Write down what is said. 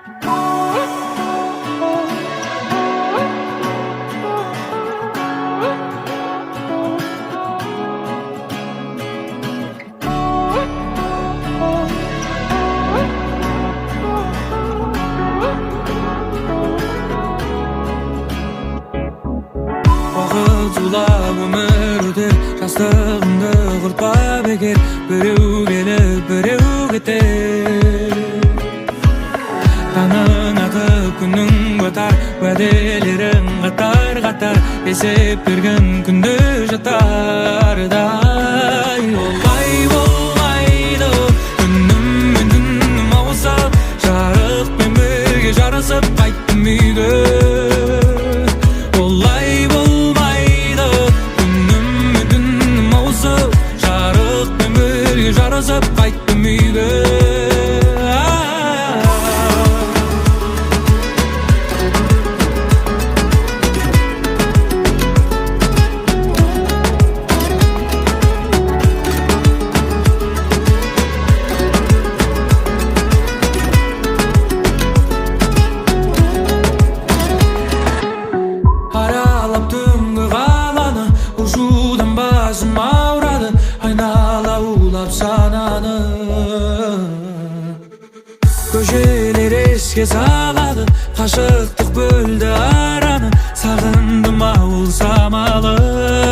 Уақыт зулап, өмір өтер, жастығыңды құртпа бекер. Біреу келіп, біреу кетер. Таңың атып, күнің батар, уәделерің қатар қатар есеп бергін күнде жатардай. Олай болмайды, күнім мен түнім ауысып, жарықпен бірге жарасып қайттым үйге. Олай болмайды, күнім мен түнім ауысып, жарықпен бірге жарасып қайттым үйге. Аралап түнгі қаланы, ұшудан басым ауырады, айнала улап сананы. Көшелер еске салады, қашықтық бөлді араны, сағындым ауыл самалын.